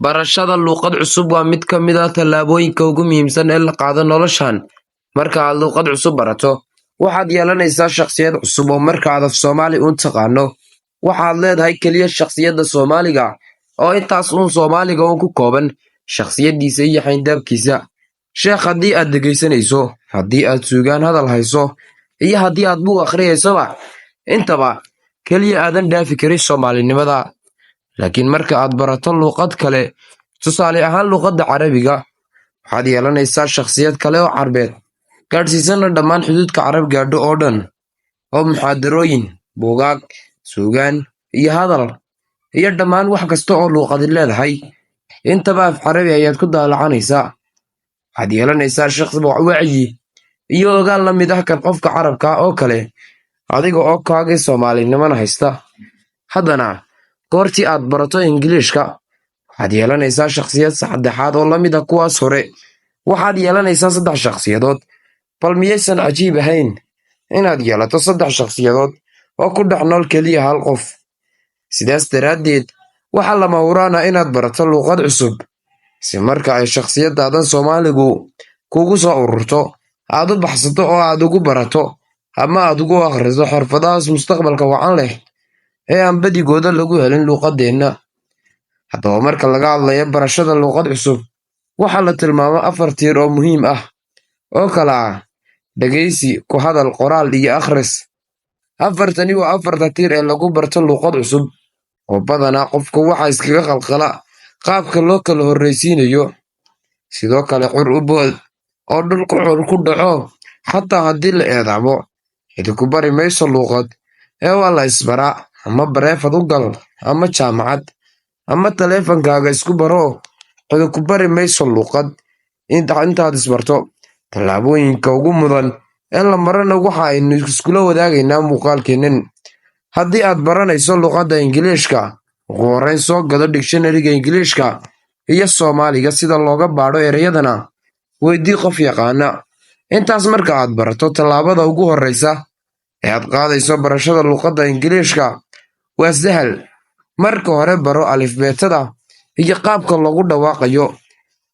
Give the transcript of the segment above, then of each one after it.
Barashada luqad cusub waa mid ka mid ah tallaabooyinka ugu muhiimsan ee la qaado noloshan. Marka aad luqad cusub barato, waxaad yeelanaysaa shakhsiyad cusub oo marka aad af Soomaali uun taqaano, waxaad leedahay keliya shakhsiyadda Soomaaliga oo intaas uun Soomaaliga uun ku kooban shakhsiyaddiisa iyo xayndaabkiisa. Sheekh haddii aad dhegaysanayso, haddii aad suugaan hadal hayso, iyo haddii aad buug akhriyaysoba, intaba keliya aadan dhaafi karin Soomaalinimada. Laakiin marka aad barato luqad kale, tusaale ahaan luqadda Carabiga, waxaad yeelanaysaa shakhsiyad kale oo Carbeed, gaadhsiisana dhammaan xuduudka Carab gaadho oo dhan, oo muxaadarooyin, buugaag, suugaan iyo hadal, iyo dhammaan wax kasta oo luqadi leedahay, intaba af Carabi ayaad ku daalacanaysaa. Waxaad yeelanaysaa shakhsi wacyi iyo ogaal la mid ah kan qofka Carabka ah oo kale, adiga oo kaagii Soomaalinimana haysta. Haddana, goortii aad barato Ingiliishka, waxaad yeelanaysaa shakhsiyad saddexaad oo la mid ah kuwaas hore. Waxaad yeelanaysaa saddex shakhsiyadood. Bal miyaysan cajiib ahayn inaad yeelato saddex shakhsiyadood oo ku dhex nool keliya hal qof? Sidaas daraaddeed, waxaa lama huraan ah inaad barato luqad cusub, si marka ay shakhsiyadaadan Soomaaligu kugu soo ururto, aad u baxsato oo aad ugu barato ama aad ugu akhriso xirfadahaas mustaqbalka wacan leh ee aan badigooda lagu helin luqaddeenna. Haddaba, marka laga hadlayo barashada luqad cusub, waxaa la tilmaamaa afar tiir oo muhiim ah oo kala ah dhegaysi, ku hadal, qoraal iyo akhris. Afartani waa afarta tiir ee lagu barto luqad cusub, oo badanaa qofka waxa iskaga khalkhala qaabka loo kala horraysiinayo. Sidoo kale, cur u bood oo dhulka cur ku dhaco, xataa haddii la eedaamo, cidi ku bari mayso luqad ee waa la isbaraa. Ama private u gal, ama jaamacad, ama taleefankaaga isku baro, cidi ku bari mayso luqad intaad isbarto. Tallaabooyinka ugu mudan ee la marana waxa aynu iskula wadaagaynaa muuqaalkeennan. Haddii aad baranayso luqadda Ingiliishka, ugu horreyn soo gado dictionary-ga Ingiliishka iyo Soomaaliga. Sida looga baadho ereyadana weydii qof yaqaana. Intaas marka aad barato, tallaabada ugu horreysa ee aad qaadayso barashada luqadda Ingiliishka waa sahal. Marka hore baro alifbeetada iyo qaabka loogu dhawaaqayo.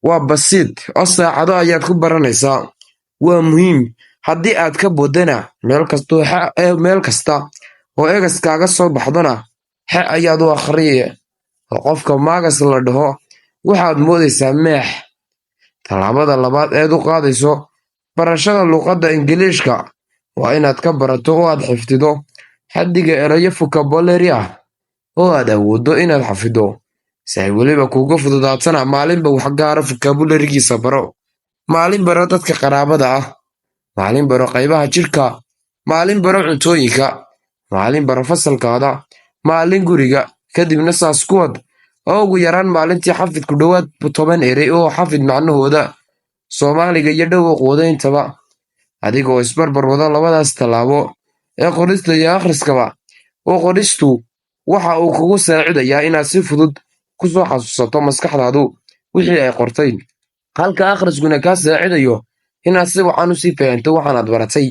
Waa basiid oo saacado ayaad ku baranaysaa. Waa muhiim. Haddii aad ka boodana, meel kasta oo X kaaga soo baxdona xe ayaad u akhriye, oo qofka maagas la dhaho waxaad moodaysaa meex. Tallaabada labaad eed u qaadayso barashada luqadda Ingiliishka waa inaad ka barato oo aad xifdido xaddiga erayo vocabulary ah oo aad awooddo inaad xafido. Si ay weliba kuugu fududaatana, maalinba wax gaara vocabulary-giisa baro. Maalin baro dadka qaraabada ah, maalin baro qaybaha jidhka, maalin baro cuntooyinka, maalin baro fasalkaada, maalin guriga. Kadibna saas ku wad, oo ugu yaraan maalintii xafid ku dhowaad 10 erey oo xafid macnahooda Soomaaliga iyo dhawaqooda intaba. Adiga oo isbarbar wada labadaas tallaabo ee qorista iyo akhriskaba, oo qoristu waxa uu kugu saacidayaa inaad si fudud ku soo xasuusato maskaxdaadu wixii ay qortay, halka akhriskuna kaa saacidayo inaad si wacan usii fahanto waxaanaad baratay.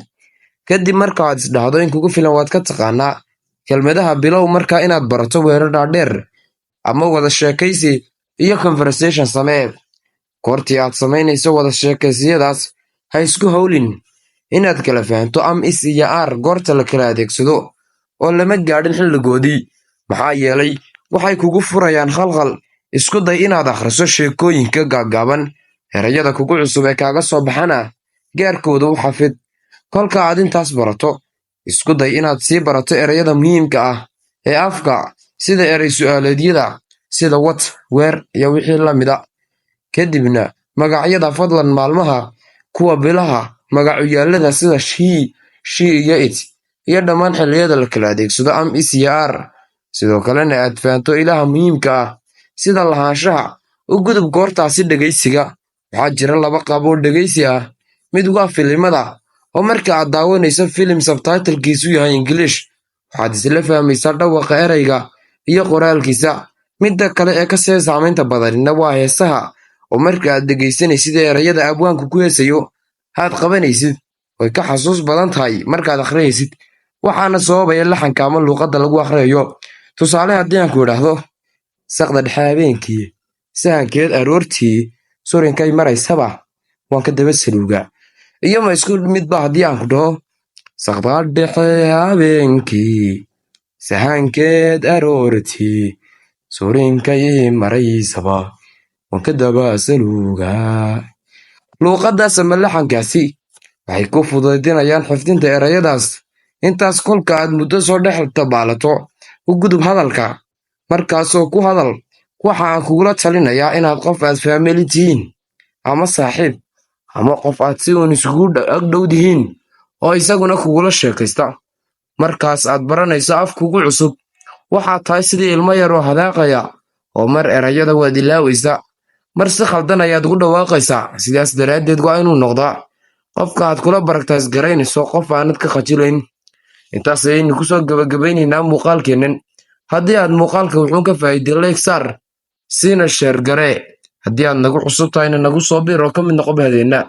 Kadib marka aad isdhahdo in kugu filan waad ka taqaanaa kelmadaha, bilow markaa inaad barato weerar dhaadheer ama wada sheekaysi iyo conversation samee. Goortii aad samaynayso wada sheekaysiyadaas, ha isku hawlin inaad kala fahanto am, is iyo are goorta la kala adeegsado, oo lama gaadhin xilligoodii, maxaa yeelay waxay kugu furayaan khalkhal. Isku day inaad akhriso sheekooyinka gaaggaaban. Erayada kugu cusub ee kaaga soo baxana gaarkooda u xafid. Kolka aad intaas barato, isku day inaad sii barato erayada muhiimka ah ee afka, sida erey su'aaleedyada sida what, where iyo wixii la mida. Kadibna magacyada fadlan, maalmaha, kuwa bilaha, magacuyaallada sida he, she iyo it, iyo dhammaan xilliyada la kala adeegsado am, is iyo are. Sidoo kalena aad fahanto ilaha muhiimka ah sida lahaanshaha. U gudub goortaasi dhegaysiga. Waxaa jira laba qaab oo dhegaysi ah. Mid waa filimada, oo marka aad daawanayso filim subtitle-kiisu yahay English, waxaad isla fahmaysaa dhawaqa ereyga iyo qoraalkiisa. Midda kale ee kasii saamaynta badanina waa heesaha, oo marka aad dhegaysanaysid erayada abwaanku ku heesayo aad qabanaysid, way ka xasuus badan tahay markaad akhriyaysid, waxaana sababaya laxanka ama luuqadda lagu akhriyayo. Tusaale, haddii aan ku idhaahdo: "Saqda dhexe habeenkii Sahankeed aroortii surinkay maraysaba waan ka daba saluugaa. Iyo ma isku midba haddii aan ku dhaho: saqda dhexe habeenkii, sahankeed aroortii, surinkay maraysaba waan ka daba saluugaa? Luuqadaas ama laxankaasi waxay ku fudaydinayaan xifdinta erayadaas. Intaas kolka aad muddo soo dhex tabaalato, u gudub hadalka. Markaasoo ku hadal, waxa aan kugula talinayaa inaad qof aad family tihiin ama saaxiib ama qof aad si uun isugu agdhow tihiin oo isaguna kugula sheekaysta. Markaas aad baranayso af kugu cusub, waxaad tahay sidii ilmo yar oo hadaaqaya, oo mar erayada waad ilaawaysaa, mar si khaldan ayaad ugu dhawaaqaysaa. Sidaas daraaddeed waa inuu noqdaa qofka aad kula practice garaynayso qof aanad ka khajilayn. Intaas ayaynu kusoo gabagabaynaynaa muuqaalkeennan. Haddii aad muuqaalka wuxuun ka faa'iiday, like saar, siina share garee. Haddii aad nagu cusub tahayna, nagu soo bir oo ka mid noqo bahdeenna.